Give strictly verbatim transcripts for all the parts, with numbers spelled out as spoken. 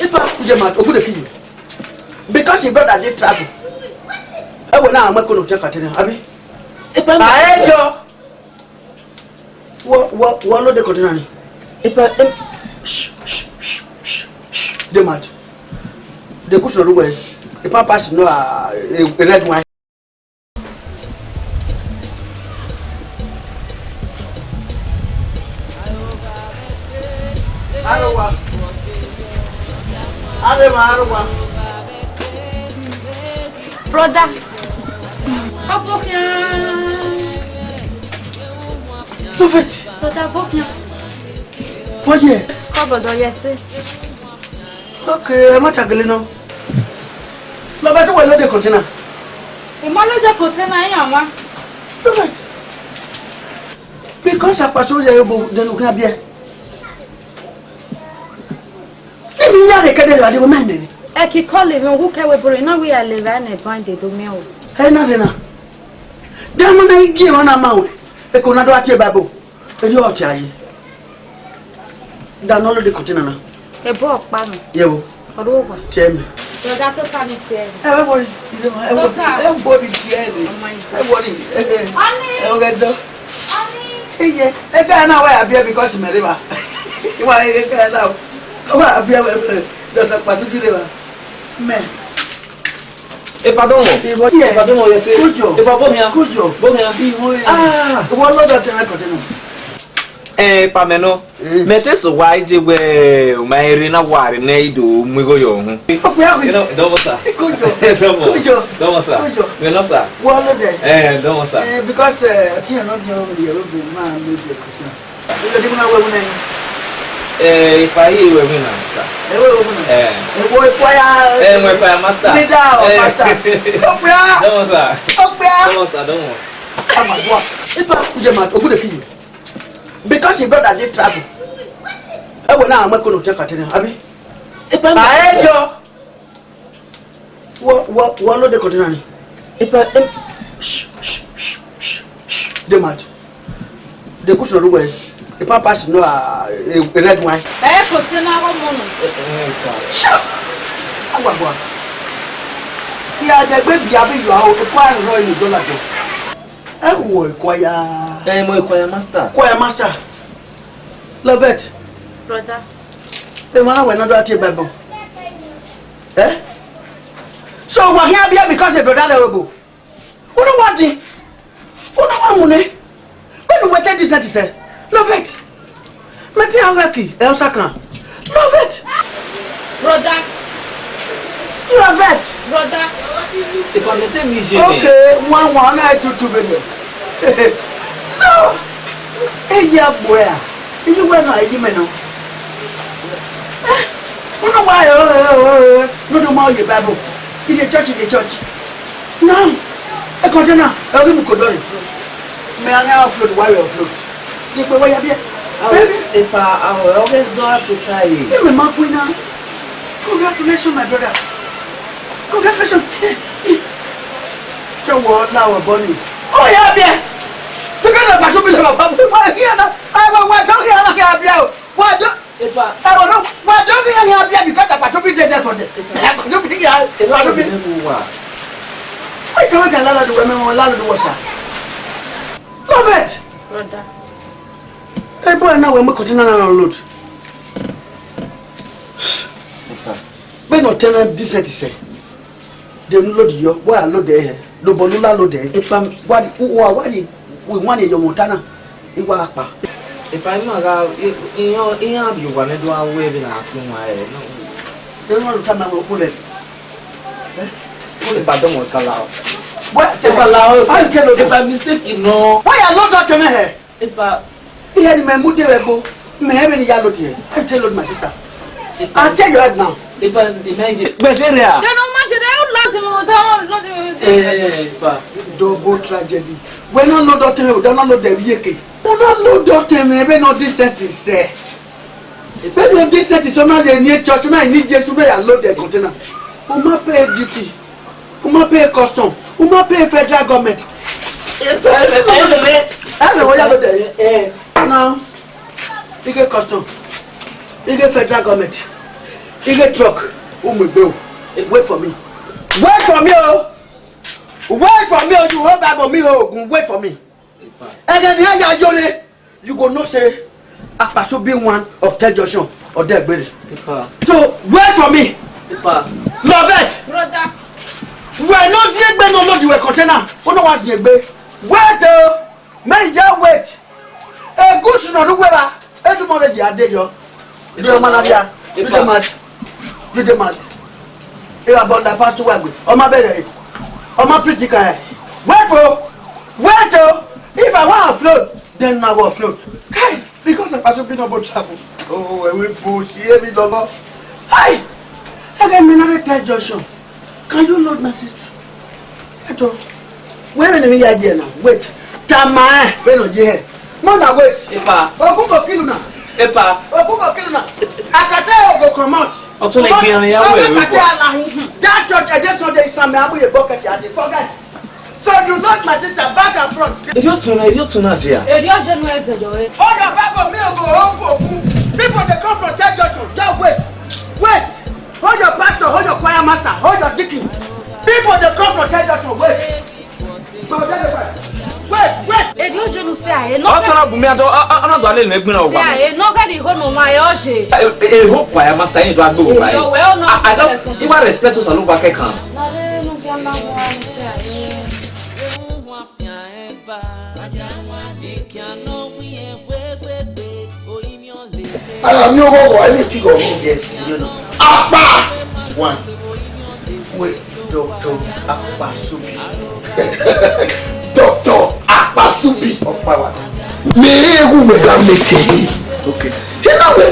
Ipa. Uje ma, ogude ki you. Because your brother dey travel. Ẹ wẹ na mẹ ko no check container, abi? Ipa. Aye yo. Wọ, wọ, wọ load the container ni. Ipa, em. Shh, shh, shh, shh, shh. Dey mad. Dey kusu no wẹ. Ipa pass no, ah, a, a red wine. Arowa. Arowa, arowa. Brother. Ọbọ khian. Prophet. Brother, ọbọ khian. Wọ́n yẹ. Kọ́ brother, yes, sir. Okay, ẹ ma ta gele nọ. Lọ bẹ tó wẹ load the container. Ẹ ma load the container, ẹ yàn wá. Prophet. Because akpaso yẹ obo dẹnu kí a biẹ. Níbi yá rẹ kẹdẹ rẹ adé wẹ mẹ nẹ. Ẹ kì í kọ́ lè mi, òwú kẹwẹ́ bọ̀rẹ̀ náà wí àlè rà nẹ̀ bá ń dè dó mi o. Ẹ na rẹ na. Dama na igi ẹ na ma wẹ. Ẹ kò na dọ́ àti ẹ Bible. Ẹ yọ ọtí ayé. Da nọ load the container na. Ẹ bọ ọkpa mi. Yẹ wo. Ọdún ògbà. Tiẹ mi. Brother, tota ni tiẹ mi. Ẹ wẹ wọrí. Ilé ma. Ẹ wọ. Tota. Ẹ wọ ni tiẹ mi. Ọmọ yìí. Ẹ wọrí. Ẹ ẹ. Honey. Ẹ wọ gẹzọ. Honey. Iye. Ẹ gẹ na wa ya biẹ because mẹ rẹ ba. Wa ẹ gẹ na. Wa ya biẹ wẹ fẹ. Dọkita Pasuki rẹ ba. Mẹ. Epa dọmọ. Ìwọ yẹ. Epa dọmọ yẹ se. Kójọ. Epa bọ mia. Kójọ. Bọ mia. Ìwọ yẹ. Ah. Ìwọ lọ́dọ̀ tẹ̀lé kọ̀tẹ́ náà. Ẹ, epa mẹ nọ. Mm. Mẹ te so wa ije wẹ, ọ ma rre na wa rre nẹ ido mu igho yọ hun. Ọpẹ ahụ. Dọmọ sa. Kójọ. Dọmọ. Kójọ. Dọmọ sa. Kójọ. Mẹ nọ sa. Wọ lọ́dọ̀. Ẹ, dọmọ sa. Ẹ, because, ẹ, ọtí yẹn náà di ọrùn yẹn ló bẹ̀rù máa ń lọ bẹ̀rù kò sí. Ẹ, ipa hii wẹ win na, sir. Ẹ wẹ win na. Ẹ. Ẹ wọ ipa ya. Ẹ, wẹ ipa ya, master. Leader of master. Okpia. Dọmọ, sir. Okpia. Dọmọ, sir, dọmọ. Ama wa. Ipa, uje ma, ogude ki you. Because your brother dey travel. Ẹ wẹ na, mẹ ko no check container, abi? Ipa. Aye yo. Wọ, wọ, wọ load the container ni. Ipa, em, shh, shh, shh, shh, shh. Dey mad. Dey kusu no wẹ. Ipa pass no, ah, a, a red wine. Ẹ kò tẹ na wọ mọ nù. Shut. Agbagba. Iya jẹ gbe bia bi yọ o, ipa rọ ni dollar jọ. Ẹ wọ ipa ya. Ẹ mọ ipa ya, master. Choir master. Lovett. Brother. Ẹ ma wẹ nọdọ ati Bible. Eh? So, wa hia bia because a brother lẹ robo. Unu wa di. Unu wa mu nẹ. Wẹ nu wẹ te decent sẹ. Lovett. Mẹ te a ghẹ ki, ẹ ọsa kan. Lovett. Brother. Lovett. Brother. Epa mẹ te mi je nẹ. Okay, one, one, I two, two, baby. So, ẹ ya gbe a. Iye wẹ nọ, iye mẹ nọ. Eh, unu wa, eh, eh, eh, eh, no do ma ye Bible. In the church, in the church. Now, ẹ kọjá náà, ẹ rí mi kò dọ́rin. Mẹ a ní offload, why we offload? Ti pé wáyà bíẹ́. Baby. Epa, àwọn ọ̀rẹ́ ọ̀gẹ́ zọ́ àpótá yìí. Ẹ mẹ̀ máa pín náà. Congratulations, my brother. Congratulations. Ṣé wọ́n láwọ̀ bọ́ ni? Ó yà bíẹ́. Because of my stupid love, I'm here now. I will, why don't you have a beer? Why don't Epa. Ẹ wọ no, wa do mi yan bia because Akpasubi dey there for there. Akpasubi ya, Akpasubi. Epa, wa. Why can't we get landlord when we landlord was, sir? Love it. Brother. Hey boy, now we make container na load. Epa. Be no tell them this thing to say. Dem load yọ, wa load ẹ, lobọ ne u la load ẹ. Epa, wa di, wa, wa di, we wan ye yọ Montana, i wa kpa. Epa, ima gha, i, iyan, iyan bi owa ne do a wẹ vbe na sin wa ẹ, no. Ẹ wan ta ma wo kule. Eh? Epa, dọmọ ka la o. Wa, epa, la o. How you tell load? Epa, mistake nọ. Why you load that thing here? Epa. Ihe ni mẹ mu de vbe ẹgbo, mẹ hẹ vbene I ya load here. I tell load my sister. I tell your head now. Epa, imagine. Gbẹdẹ rẹ a. Then how much they load him, don't load him. Eh, epa. Double tragedy. When I load that thing, don't load the V K. Don't load that thing, ebe no decent sẹ. Ebe no decent sẹ, ma ye ni church, ma ni Jesus, ma ya load the container. O ma pay duty. U ma pay custom, u ma pay federal government. Ẹ vbe wọ ya load ẹ? Eh. Now, I get custom, I get federal government, Ighe truck, u mu egbe o. Wait for me. Wait for me o. Wait for me o, you hold Bible, me hold Ogun, wait for me. Ẹghẹ ne I ya yo re, you go know say Akpasubi one of Third Junction, Odegbere. Epa. So, wait for me. Epa. Lovett. Brother. Wẹ ne ọ zin egbe ne ọ load wẹ container, u na wa zin egbe. Wait o. Mẹ i ya wait. Egusu nọ ne uwẹ ra, edumọ rẹ dia de yọ. You dey mad, yeah? You dey mad. You dey mad. If I born like pastor Wagbe, ọ ma bẹrẹ. Ọ ma preach ka. Wait o. Wait o. If I wan afloat, then I go afloat. Kai, because Akpasubi no go travel. Oh, we go see every logo. Hi. Ẹghẹ mẹ na rre Third Junction. Can you load my sister? Eto, wẹ vbene emwi ya ye na, wait. Tama ẹn vbene ọ ye hẹ. Ma na wait. Epa. Ogun go kill una. Epa. Ogun go kill una. Akata go comot. Ọtun na egbe ẹmwẹ ya wẹ ẹre. Akata alahin. That church, eh, this Sunday, Islam, I will bucket at the forget. So you load my sister back and front. Erriọ ọtun na, erriọ ọtun na, Jia. Erriọ ọjọ nu ẹzẹ yọ re. Hold your Bible, me go home, go. People dey come from Third Junction. Just wait. Wait. Hold your pastor, hold your choir master, hold your deacon. People dey come from Third Junction. Wait. Wait, wait. Erriọ ọjọ nu sẹ a, e nọ. Ọ tọrọ bu mi adọ, ọ, ọ, ọ na do ale ne gbinna. Sẹ a, e nọ gẹ ni ho no ma e ọje. E, e, e ho choir master, e do agbe wo ba e. Erriọ wẹ, ọ nọ. I, I just, you want respect us all over kẹkan. Na re nu gẹ ma wa ni sẹ a. Ara mi ọghọghọ, ẹni ti ghọghọ. Yes, you know. Akpa! One. Wait, Doctor Akpasubi. Doctor Akpasubi. Ọkpa wa. Me egu we ga make. Okay. He na we,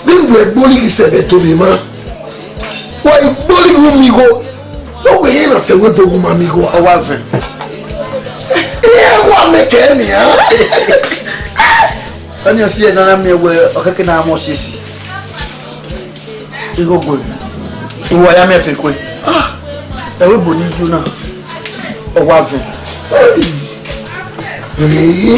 we we gboli ki sẹbẹ to me ma. Wa igboli ru mi igho. No wẹ iran na sẹ wẹ ebo ru ma mi igho. Ọ wa vẹn. Iran wa mẹ kẹ nian. Ọni ọ si ẹre ne a na miẹn wẹ ọ kẹkẹ na mọ sisi. Igho gbe. Uwa ya miẹn fe kue. Ah, ẹvbo ebo ni ju na. Ọ wa vẹn.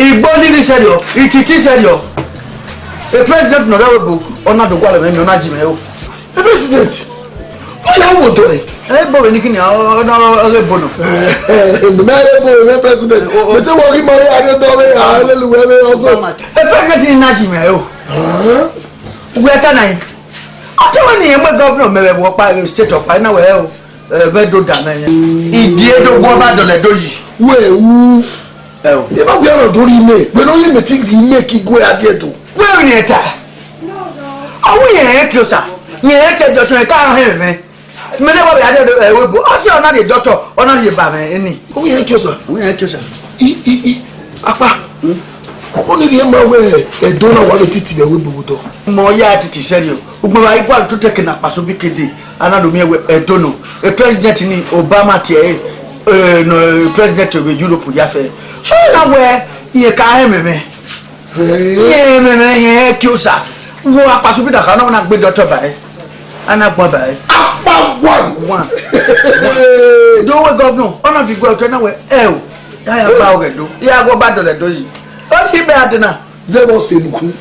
Igbo ni rhi sẹrriọ, ititi sẹrriọ. E president ne ọ rre ẹvbo ebo, ọ na do gualọ mwẹ, ọ na ji mwẹ o. E president, ọ ya wo odọ ẹre. Ebo vbe ni kini, ọ, ọ, ọ, ọ ghe ebo nọ. Mẹ ebo vbe president. O, o. Mẹ te wọ ghi ma re ade dọ vbe, a lele uwẹ vbe ọsọ. E president ni na ji mwẹ o. Hàn? Uwẹ ta na yi. Ọ te wẹ ne irẹn mu governor mẹ vbe ẹvbo ọkpa, state ọkpa, na wẹ o. Ẹ vẹ do da mẹ yẹn. Idie do guọ ba dọlẹ do yi. Wẹ u. Ẹ o. Ẹ ma wẹ ọna do rhie imẹ, wẹ ne ọ ye mẹ te rhie imẹ ke igue a die do. Wẹ rin ẹta. Ọ wẹ yẹn rẹn ke osa, yẹn rẹn ke junction, ka hẹn mẹ. Mẹ ne wa vbe a die do, ẹ, wẹ bo. Ọ si ọna rhie doctor, ọna rhie ba mẹ eni. Ọ wẹ yẹn ke osa. Ọ wẹ yẹn ke osa. I, i, i. Akpa. Hmm? Ọ ni rhie ma wẹ, ẹ, do na wa vbe titi vbe ẹvbo ebo dọ. Mọ ya titi sẹrriọ. Ugbẹn vbe a i gualọ otọ ke ne Akpasubi kede, a na do miẹn wẹ ẹdẹ nọ, e president ni Obama tie ẹre, eh, nọ, eh, president vbe Europe ya fẹ. Na wẹ, irẹn ka hẹn mẹ mwẹ. Irẹn hẹn mẹ mwẹ, irẹn hẹn ke osa. Wo Akpasubi da kha, ọ na gbe doctor ba ẹre. A na gbọn ba ẹre. Akpa one. One. Do wẹ governor, ọ na fi gue otọ na wẹ, ẹ o, ya ya ba ọghẹ do. Ya wọ ba dọlẹ do yi. Ọ yi bẹ a dẹ na. Zẹ vbe ọ sẹ nukun,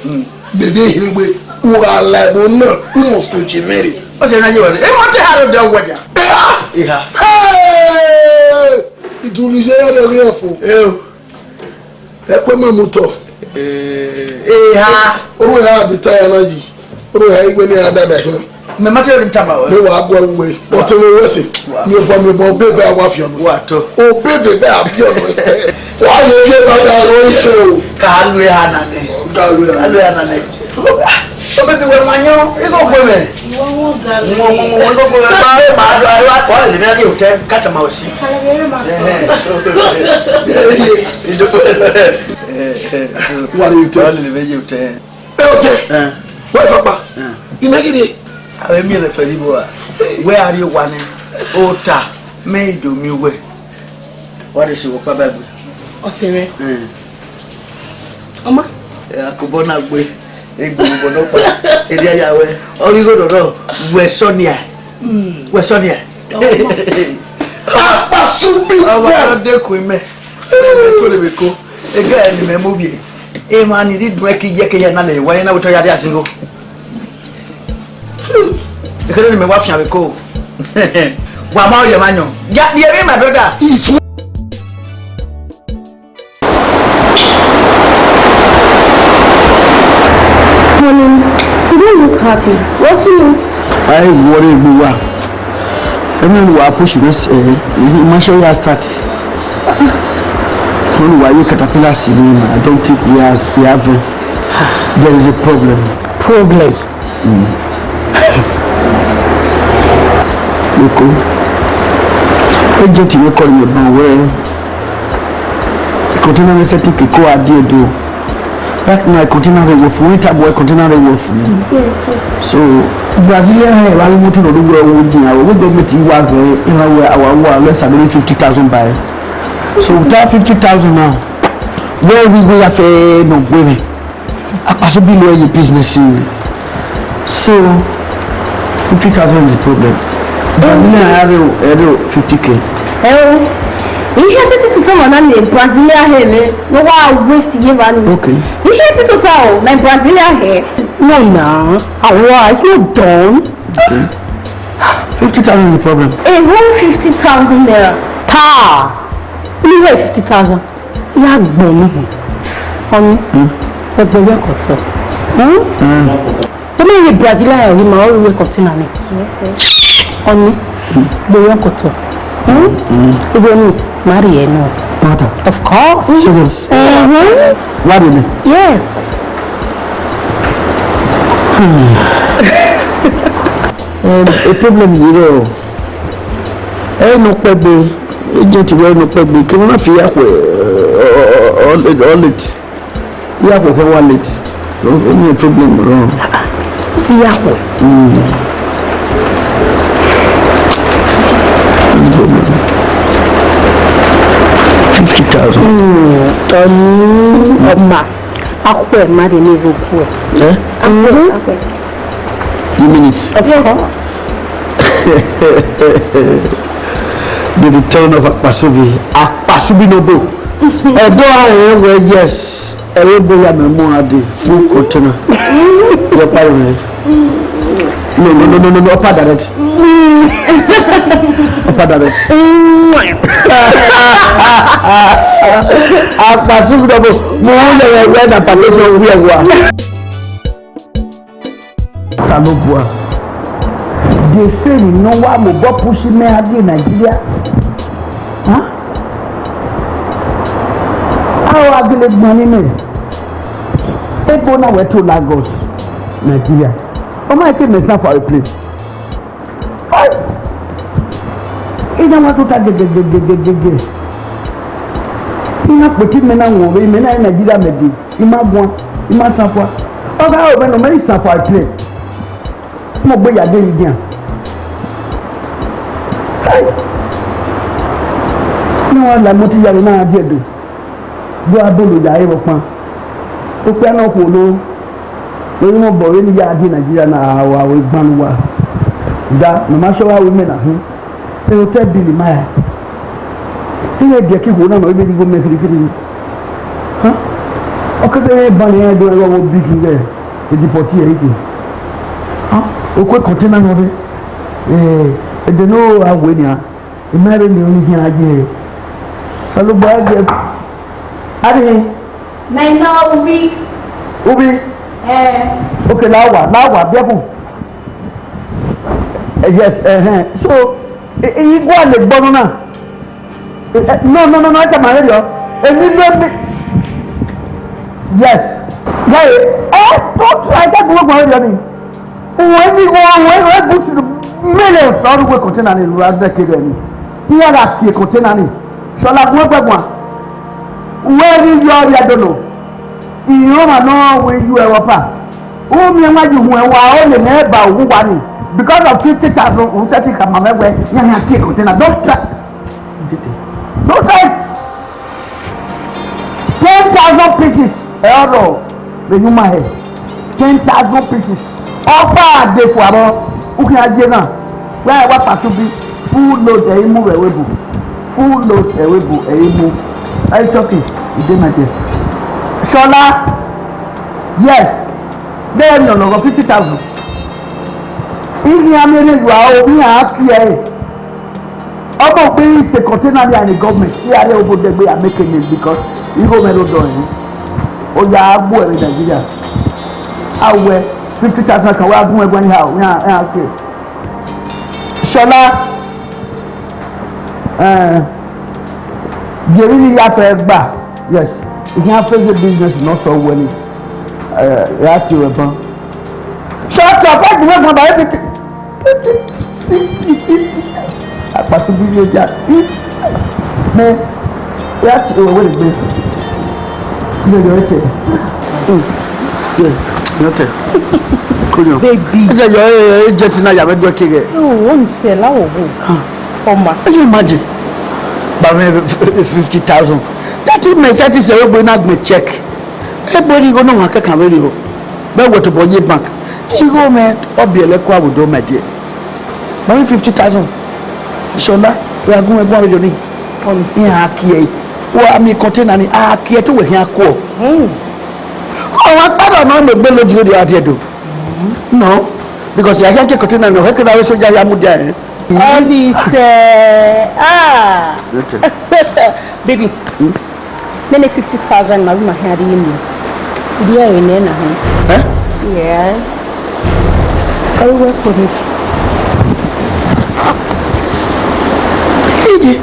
mẹ vbe hẹ wẹ, u gha la ẹvbo na, u must to je mẹ rre. Ọ sẹ na ye wa rre. Emọ te ha rre odẹ ọwẹdia. Eha! Eha. Hey! Idunnu ye ya rre fo. Eo. Ẹ kue ma mu otọ. Eh, eha. Oru eha bi ta ya na yi. Oru eha igbe ne a dada ẹhẹn. Mẹ ma te rhie tama wẹ. Mẹ wa guẹ uwe. Ọtẹn wẹ sẹ. Wa. Mi obọ, mi obọ, obevẹ a wa fi ọnọ. Wa tọ. Obevẹ vẹ a fi ọnọ. Wa ye fi eva da ro ise o. Ka lu eha na nẹ. Ka lu eha. Ka lu eha na nẹ. Obevẹ wẹ ma yọn, igho gbe mẹ. Mo, mo, mo, igho gbe mẹ. Ma, ma do, a do, a do, a do, a do, ka tama wẹ si. Ẹhẹn, so, wa ni tẹ. Wa ni vbe ye otẹ. Ẹ otẹ. Ẹ. Wẹ fẹ kpa. Ẹ. Imẹ gidi. Avbe miẹn lẹ fẹ rre igho ra? Wẹ a rrie owa nẹ, ota, mẹ i do miẹn uwẹ. Wa de sẹ vbe ọkpa Baibol. Ọ sẹ mwẹ. Ẹ. Ọ ma. Ẹ, akobọ na gbe, egbe obọ nọkpa, erriọ ya wẹ, ọ ghi gho nọ nọ, wẹ sọ nia. Mm. Wẹ sọ nia. Ọ ma. Akpasubi. Ọ wa nọ dekun imẹ. Ẹ, mẹ to lele ko. Ega ẹre ne imẹ mu vbiẹ. Emwa ni rhie iduẹn ke iyẹkẹyẹ na lẹ wa, iran na wẹ otọ ya rria zero. Ekene ne mẹ wa fian vbe ko. Wa ma ye ma yan. Ya, ye me, my brother. Is Honey, you don't look happy. What's wrong? I worry, Buwa. Everyone will push this, uh, my show ya start. When we are caterpillar cinema, I don't think we have, we have, uh, there is a problem. Problem? Mm. Eko. Agent ne call me now, where container ne setting ke ko a die do. That my container rẹ wọ fun, we tap boy container rẹ wọ fun. Yes, yes. So, Brazilian here, why we want to do well with the, our government, you have, uh, you know, our, our, our, let's say, fifty thousand by. So, with that fifty thousand now, where we go have, uh, no, where we? Akpasubi lo ye business in. So, fifty thousand is the problem. Brazilian have a, have a fifty K. Eh, ihe siti tutu ma na ni Brazilian he me, no wa waste ye ba ni. Okay. Ihe siti tutu o, na Brazilian he. No, na. Awa, it's not done. Okay. Fifty thousand is the problem. A whole fifty thousand naira. Ta! Ihe fifty thousand. Ya gbọn ni hẹn. Ọni, Hmm? Ẹgbẹ yẹ kọtọ. Hmm? Hmm. Ọ ma ye Brazilian ya wi ma, ọ ru container ni. Yes, sir. Ọni, gbe yẹ kọtọ. Hmm? Hmm. Ibo ni, ma rhie nọ. Mother. Of course. Serious? Mm-hmm. What do you mean? Yes. Hmm. Um, a problem here. Ẹ nọ kpẹgbe, agent wẹ nọ kpẹgbe, kevbe na fi ya khuẹ, ọ, ọ, ọ, ọ, ọ late. Ya khuẹ kẹ wa late. O, o miẹn problem rrọọ. Ya khuẹ. Mm. That's the problem. Fifty thousand. Mm, ọni ọma. Akhuẹ ma rhie ne vbe okuẹ. Eh? Akhuẹ, akhuẹ. You mean it? Of course. The return of Akpasubi. Akpasubi no do. Ẹdọ a rẹn wẹ yes. Ẹre bo ya mẹ mu a de full container. Yọ pa rẹ. No, no, no, no, no, no, up direct. Up direct. Akpasubi no do. Mo le wẹ na palẹsọ wi ẹwa. Osanobua, de sẹrri ne ọ wa mobọ push mẹ a die Nigeria. Huh? A wa gele gbọn ni mẹ. Ebo na wẹ to Lagos, Nigeria. Ọ ma ke mẹ san for a plane. Hey! Ina wa tota gẹgẹgẹgẹgẹgẹ. Ina kpoti mẹ na wọn vbe mẹ na Nigeria mẹ de. I ma guan, I ma sanfua. Ọ gha ro mwẹ ne ọ mẹ i sanfua ẹre. Mo gbe ya de vbe idian. Hey! Ne ọ wa la imọto iyare na die do. Do a bolo ya ẹre vbe ọkpan. Okpia na khuo lo. Emwi obọ vbene I ya die Nigeria na, a wa ru egban ne uwa. Da, ne ọ ma sẹ ọghe aro imẹ na hin. Hotel bill ma ya. Iran biẹ ke ikhuo na nọ vbe righo mẹ kirikiri. Huh? Ọ keke vbe ban iran do ẹghẹ ọghe big vbe e deport ẹre ke. Huh? Okue container nọ rre. Eh, ẹdẹ ne ọ gha wẹ nian, I ma rẹn ne ọni khian ye. Osanobua gie. Are. Mẹ nọ Ubi. Ubi? Eh. Okay, la wa, la wa, biẹ fun. Eh, yes, eh, eh. So, i, i, I gualọ egbe ọnọna. Eh, eh, no, no, no, no, ẹ tama rẹ yọ. Emi lo emi. Yes. Yeah, eh, don't try that, we go already. Uwẹ ni, uwẹ, uwẹ, uwẹ bu si mele ọsọ ru uwẹ container ni, ra dẹ kere ni. Iran gha kie container ni. Sọla gun ẹgbẹ guan. Uwẹ ni yọ ya dolo. Iran ma nọ we yu ẹvbo pa. U miẹn wa ye uhun ẹwa, ọ le nẹ ba uwu wa ni. Because of fifty thousand, u sẹtin khama mwẹ wẹ, iran khian kie container. Don't try. Don't try. Ten thousand pieces ẹ ọ rrọọ vbe yin uma hẹ. Ten thousand pieces. Ọkpa de fua vbọ, u khian ye na. Wẹ wa Akpasubi, full load ẹ i mu vbe ẹvbo ebo. Full load ẹvbo ebo ẹ i mu. Ẹ i chuck it, I dey my there. Sọla, yes. Vbe ẹ miẹn ọnọghọ fifty thousand. Ighian miẹn ne wa o, iran a fi ẹre. Ọ ma gbe ise container dia ni government, iran rre obo dẹgbe ya make name because igho mwẹ rre odọ ẹnrẹn. Ọ ya gbu ẹre Nigeria. A wẹ fifty thousand kan wa gun ẹguẹn ni ha o, iran, iran ke. Ṣọla, eh, Jerry ni ya fẹ gba, yes, he can face the business, not so well. Eh, ya ti wẹ ban. Shut up, ẹ gbẹn gun ba everything. Akpasubi ye dia. Me, ya ti wẹ wẹ gbe. Iye yọ ẹtẹ. Mm. Yeah, yọ ẹtẹ. Koyo. Baby. Ẹ jẹ yọ, ẹ, ẹ, ẹ jẹ ti na ya mẹ dua keghe. Oh, o ni sẹ la wo wo. Ọma. Can you imagine? Ba mwẹ fifty thousand. That is me, that is a way na gbẹn check. Egbe rri igho ne ọmwa kẹkan vbe rri igho. Vbe wẹ tobọ ye bank. Igho mwẹ, ọ biẹlẹ kua vbe odọ, my dear. Ba mwẹ fifty thousand. Ṣọla, wẹ a gun ẹguan vbe rri oni. Promise. Iran a kie ẹe. Wa mi container ni, a kie ẹe te uwẹ khian kuọ. Hmm. Ọ wa kpẹdọ nọ, mẹ gbe lodi lodi a die do. No, because ya khian kie container ni, ọ khẹke na vbe soja ya mudia ẹn. Ọ ni sẹ, ah. Baby, nene fifty thousand ma vbe ima khian rhie eni. Rhie ẹre nẹ na họn. Eh? Yes. Ọre uwẹ kone. Iji.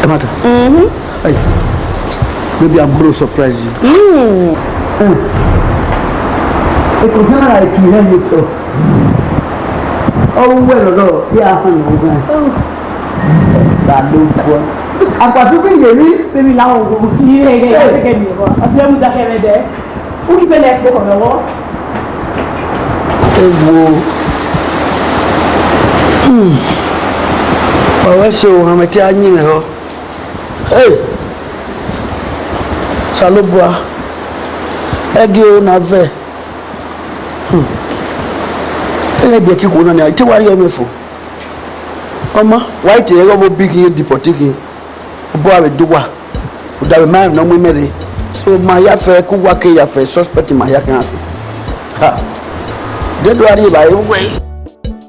Ẹ ma da. Mhm. Hey, maybe I'm going to surprise you. Mm. Eh. Eko jana ra etu ihe ni to. Ọ wẹ lọlọ, ya họn ọghan. Ba do kua. Akpasubi ye ri. Baby, la wo wo. Ni re re, ke ni wo. Asi mu da kẹrẹ dẹ. U ki bẹlẹ kpo kọ lọwọ. Ewo. Hmm. Ọwẹ so, hama te a yin mwẹ họ. Hey! Osanobua, ẹgie o na vẹ. Hmm. Ẹ biẹ ke ikhuo na nia, I te wa rhie mwẹ fo. Ọma, wa i te ẹghẹ ọvbo bi khin, deport khin. Obọ a vbe do uwa. Odaro ma rẹn ne ọ mu imẹ rre. So, ma ya fẹ ke uwa ke ya fẹ suspect ma hia khian. Ha. De do a rhie evbare uwẹ.